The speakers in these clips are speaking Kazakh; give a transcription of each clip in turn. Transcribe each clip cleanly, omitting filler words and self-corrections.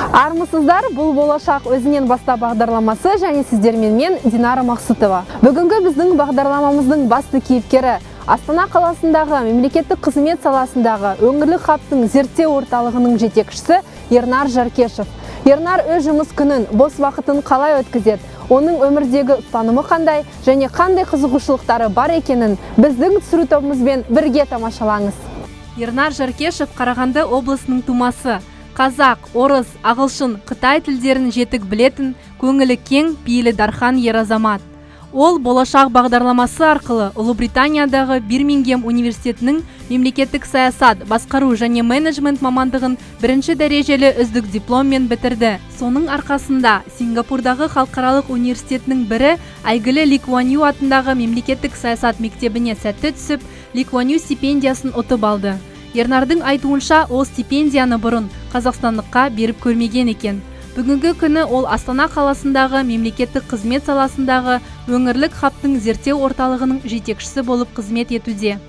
Армысыздар! Бұл «Болашақ өзіңнен баста» бағдарламасы және сіздермен мен, Динара Мақсұтова. Бүгінгі біздің бағдарламамыздың басты кейіпкері – Астана қаласындағы мемлекеттік қызмет саласындағы өңірлік хабтың зерттеу орталығының жетекшісі Ернар Жаркешев. Ернар өз жұмыс күнін, бос уақытын қалай өткізеді, оның өмірдегі ұстанымы қандай және қандай қызығушылықтары бар екенін біздің түсіру тобымызбен бірге тамашалаңыз. Ернар Жаркешев – Қарағанды облысының тумасы. Қазақ, орыс, ағылшын, қытай тілдерін жетік білетін, көңілі кең, пейілі дархан ер азамат. Ол «Болашақ» бағдарламасы арқылы Ұлыбританиядағы Бирмингем университетінің мемлекеттік саясат, басқару және менеджмент мамандығын бірінші дәрежелі үздік дипломмен бітірді. Соның арқасында Сингапурдағы халықаралық университетінің бірі, әйгілі Ли Куан Ю атындағы мемлекеттік саясат мектебіне сәтті түсіп, Ли Куан Ю стипендиясын ұтып алды. Ернардың айтуынша, ол стипендияны бұрын қазақстандыққа беріп көрмеген екен. Бүгінгі күні ол Астана қаласындағы мемлекеттік қызмет саласындағы өңірлік хабтың зерттеу орталығының жетекшісі болып қызмет етуде.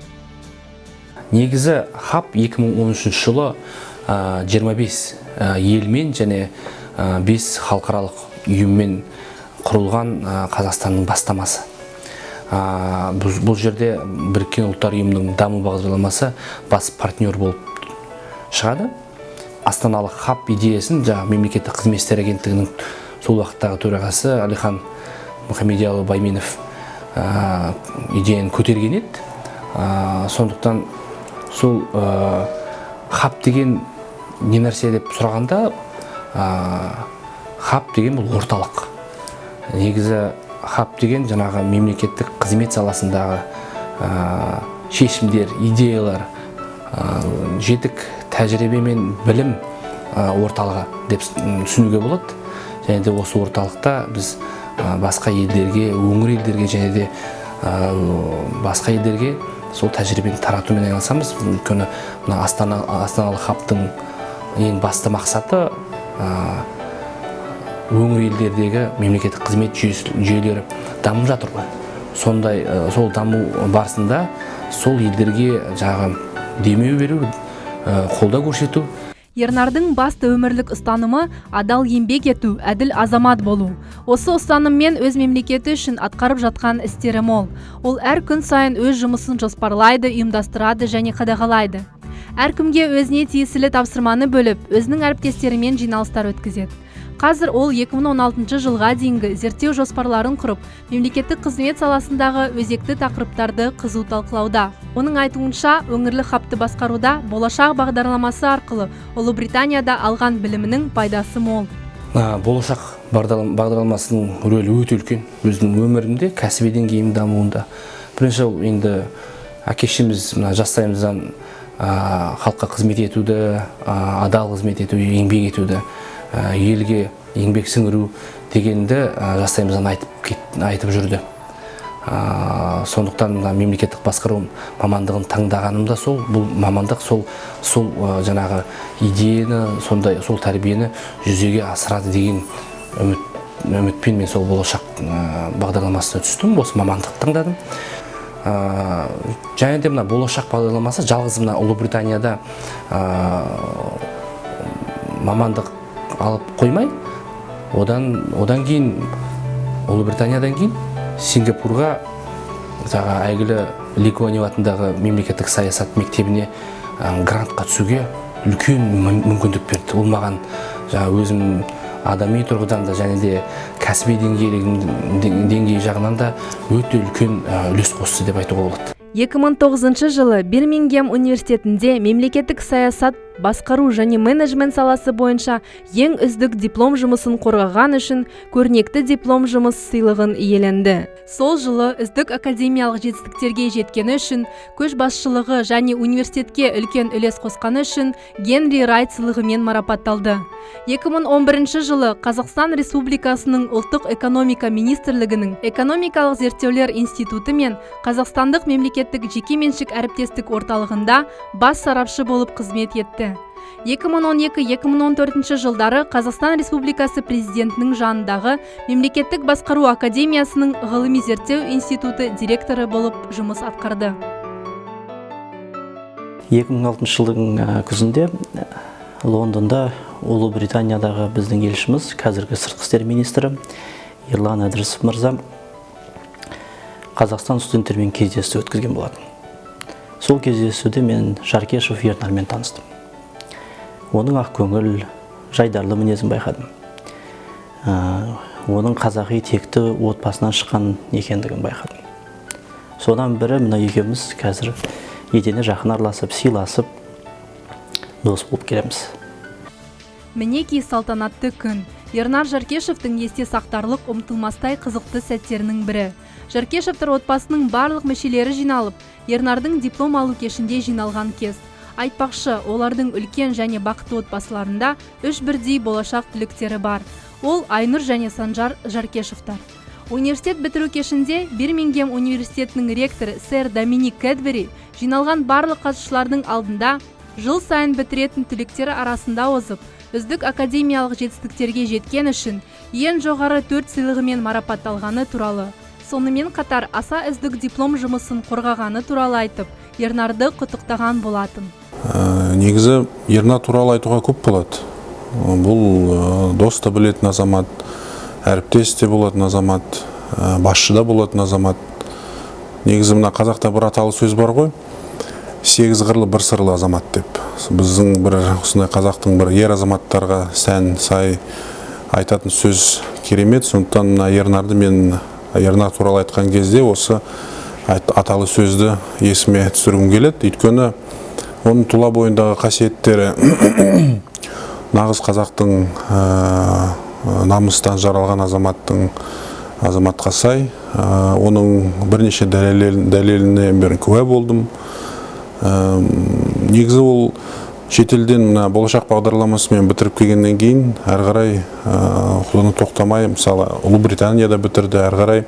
Негізі хаб 2013 жылы 25 елмен және 5 халықаралық ұйыммен құрылған Қазақстанның бастамасы. Бұл жерде Біріккен Ұлттар Ұйымының даму бағдарламасы бас партнер болып шығады. Астаналық хаб идеясын жаңағы мемлекеттік қызмет істері агенттігінің сол уақыттағы төрағасы Әлихан Мұхамедиұлы Байменов идеяны көтерген еді. Сондықтан сол хаб деген не нәрсе деп сұрағанда, хаб деген бұл орталық. Негізі хаб деген жаңағы мемлекеттік қызмет саласындағы шешімдер, идеялар, жетік тәжірибе мен білім орталығы деп түсінуге болады. Және де осы орталықта біз басқа елдерге, өңір елдерге және де басқа елдерге сол тәжірибені таратумен айналысамыз. Өйткені мына астаналық хабтың ең басты мақсаты өңір елдердегі мемлекеттік қызмет жүйелері дамып жатыр ғой. Сондай сол даму барысында сол елдерге жаңағы демеу беру, қолдау көрсету. Ернардың басты өмірлік ұстанымы – адал еңбек ету, әділ азамат болу. Осы ұстаныммен өз мемлекеті үшін атқарып жатқан істері мол. Ол әр күн сайын өз жұмысын жоспарлайды, ұйымдастырады және қадағалайды. Әркімге өзіне тиесілі тапсырманы бөліп, өзінің әріптестерімен жиналыстар өткізеді. Қазір ол 2016 жылға дейінгі зерттеу жоспарларын құрып, мемлекеттік қызмет саласындағы өзекті тақырыптарды қызу талқылауда. Оның айтуынша, өңірлік хабты басқаруда «Болашақ» бағдарламасы арқылы Ұлыбританияда алған білімінің пайдасы мол. «Болашақ» бағдарламасының рөлі өте үлкен өзімнің өмірімде, кәсіби деңгейімнің дамуында. Бірінші, ол енді әке шешеміз мына жастайымыздан халыққа қызмет етуді, адал қызмет ету, еңбек етуді, елге еңбек сіңіру дегенді жастайымыздан айтып жүрді. Сондықтан мына мемлекеттік басқару мамандығын таңдағаным да сол, бұл мамандық сол жаңағы идеяны, сондай сол тәрбиені жүзеге асырады деген үмітпен мен сол «Болашақ» бағдарламасына түстім, осы мамандықты таңдадым. Және де мына «Болашақ» бағдарламасы жалғыз мына Ұлыбританияда мамандық алып қоймай, одан кейін, Ұлыбританиядан кейін Сингапурға, жаңағы әйгілі Ли Куан Ю атындағы мемлекеттік саясат мектебіне грантқа түсуге үлкен мүмкіндік берді. Ол маған жаңа өзім адами тұрғыдан да және де кәсіби деңгейі жағынан да өте үлкен үлес қосты деп айтуға болады. 2009 жылы Бирмингем университетінде мемлекеттік саясат, басқару және менеджмент саласы бойынша ең үздік диплом жұмысын қорғаған үшін көрнекті диплом жұмыс сыйлығын иеленді. Сол жылы үздік академиялық жетістіктерге жеткені үшін, көшбасшылығы және университетке үлкен үлес қосқаны үшін Генри Райт сыйлығымен марапатталды. 2011 жылы Қазақстан Республикасының Ұлттық экономика министрлігінің Экономикалық зерттеулер институты мен Қазақстандық мемлекеттік жекеменшік әріптестік орталығында бас сарапшы болып қызмет етті. 2012-2014 жылдары Қазақстан Республикасы Президентінің жанындағы Мемлекеттік басқару академиясының ғылыми зерттеу институты директоры болып жұмыс атқарды. 2006 жылдың күзінде Лондонда Ұлыбританиядағы біздің елшіміз, қазіргі сыртқы істер министрі Ерлан Әдірісов мырза Қазақстан студенттерімен кездесу өткізген болатын. Сол кездесуде мен Жаркешев Ернармен таныстым. Оның ақкөңіл, жайдарлы мінезін байқадым. Оның қазақи текті отбасынан шыққан екендігін байқадым. Содан бірі мына екеуміз қазір етене жақын араласып, сыйласып, дос болып келеміз. Мінекей, салтанатты күн. Ернар Жаркешевтің есте сақтарлық, ұмытылмастай қызықты сәттерінің бірі. Жаркешевтер отбасының барлық мүшелері жиналып, Ернардың диплом алу кешінде жиналған кез. Айтпақшы, олардың үлкен және бақытты отбасыларында үш бірдей болашақ түлектері бар. Ол Айнұр және Санжар Жаркешевтар. Университет бітіру кешінде Бирмингем университетінің ректоры сэр Доминик Кэдбери жиналған барлық қатысушылардың алдында жыл сайын бітіретін түлектері арасында озып, үздік академиялық жетістіктерге жеткен үшін ең жоғары төрт сыйлығымен марапатталғаны туралы, сонымен қатар аса үздік диплом жұмысын қорғағаны туралы айтып, Ернарды құттықтаған болатын. Негізі Ернар туралы айтуға көп болады. Бұл дос та білетін азамат, әріптес те болатын азамат, басшы да болатын азамат. Негізі мына қазақта бір аталы сөз бар ғой, сегіз қырлы бір сырлы азамат деп. Біздің бір осындай қазақтың бір ер азаматтарға сән сай айтатын сөз керемет. Сондықтан мына Ернарды мен Ернар туралы айтқан кезде осы аталы сөзді есіме түсіргім келеді. Өйткені оның тұла бойындағы қасиеттері нағыз қазақтың намыстан жаралған азаматтың азаматқа сай. Оның бірнеше дәлеліне мен куә болдым. Негізі ол шетелден мына Болашақ бағдарламасымен бітіріп келгеннен кейін әрі қарай соны тоқтамай, мысалы, Ұлыбританияда бітірді, әрі қарай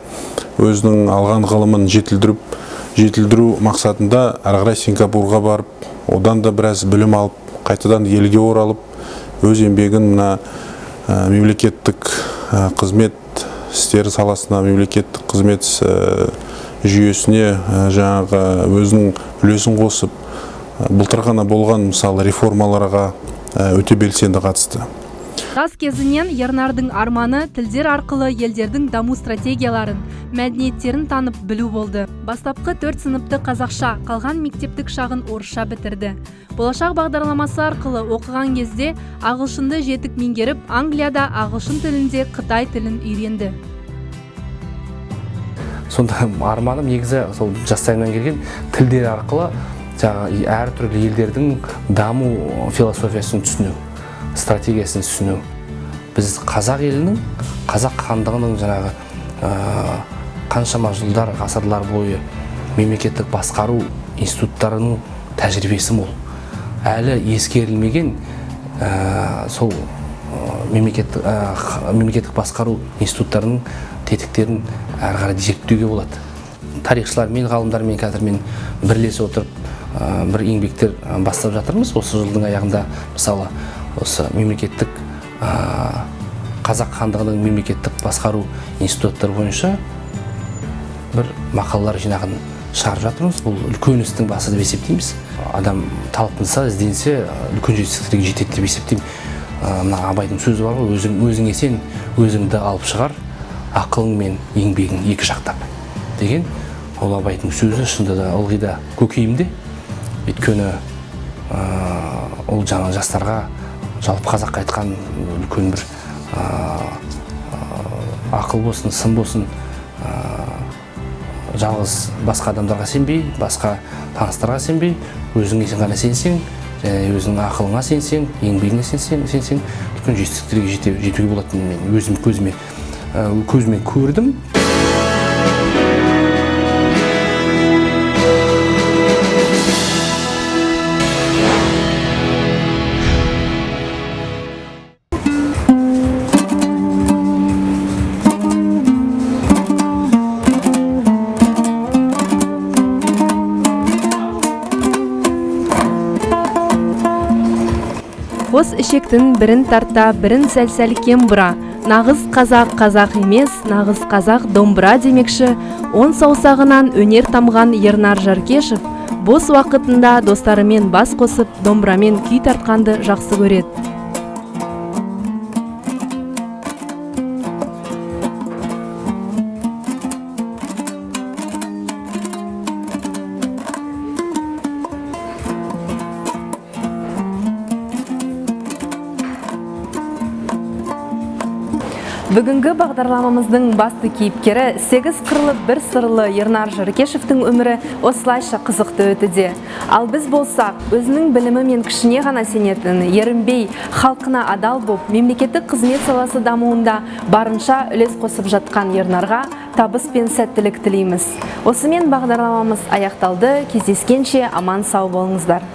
өзінің алған ғылымын жетілдіру мақсатында әрі қарай Сингапурға барып, одан да біраз білім алып, қайтадан елге оралып, өз еңбегін мына мемлекеттік қызмет істері саласына, мемлекеттік қызмет жүйесіне жаңағы өзінің үлесін қосып, былтыр ғана болған, мысалы, реформаларға өте белсенді қатысты. Жас кезінен Ернардың арманы тілдер арқылы елдердің даму стратегияларын, мәдениеттерін танып білу болды. Бастапқы төрт сыныпты қазақша, қалған мектептік шағын орысша бітірді. Болашақ бағдарламасы арқылы оқыған кезде ағылшынды жетік меңгеріп, Англияда ағылшын тілінде қытай тілін үйренді. Сонда арманым негізі сол жастайымнан келген тілдер арқылы жаңағы әртүрлі елдердің даму философиясын түсіну, стратегиясын түсіну. Біз қазақ елінің, қазақ хандығының жаңағы қаншама жылдар, ғасырлар бойы мемлекеттік басқару институттарының тәжірибесі мол. Әлі ескерілмеген сол мемлекеттік басқару институттарының тетіктерін әрі қарай зерттеуге болады. Тарихшылармен, ғалымдармен қазір мен бірлесе отырып бір еңбектер бастап жатырмыз. Осы жылдың аяғында, мысалы, осы мемлекеттік қазақ хандығының мемлекеттік басқару институттары бойынша бір мақалалар жинағын шығарып жатырмыз. Бұл үлкен істің басы деп есептейміз. Адам талпынса, ізденсе, үлкен жетістіктерге жетеді деп есептеймін. Мына Абайдың сөзі бар ғой, өзіңе сен, өзіңді алып шығар, ақылың мен еңбегің екі жақтап деген. Ол Абайдың сөзі шынында да ылғи да көкейімде. Өйткені ол жаңа жастарға, жалпы қазаққа айтқан үлкен бір ақыл болсын, сын болсын, жалғыз басқа адамдарға сенбей, басқа таныстарға сенбей, өзіңе сен ғана сенсең, және өзіңнің ақылыңа сенсең, еңбегіңе сенсең, үлкен жетістіктерге жетуге болатынын мен өзім көзіме көрдім. Қос ішектің бірін тарта, бірін сәл-сәл кем бұра. Нағыз қазақ қазақ емес, нағыз қазақ домбыра демекші, он саусағынан өнер тамған Ернар Жаркешев Бос уақытында достарымен бас қосып, домбырамен күй тартқанды жақсы көреді. Бүгінгі бағдарламамыздың басты кейіпкері сегіз қырлы бір сырлы Ернар Жыркешевтің өмірі осылайша қызықты өтуде. Ал біз болсақ, өзінің білімі мен күшіне ғана сенетін, ерінбей, халқына адал боп, мемлекеттік қызмет саласы дамуында барынша үлес қосып жатқан Ернарға табыс пен сәттілік тілейміз. Осымен бағдарламамыз аяқталды. Кездескенше аман сау болыңыздар.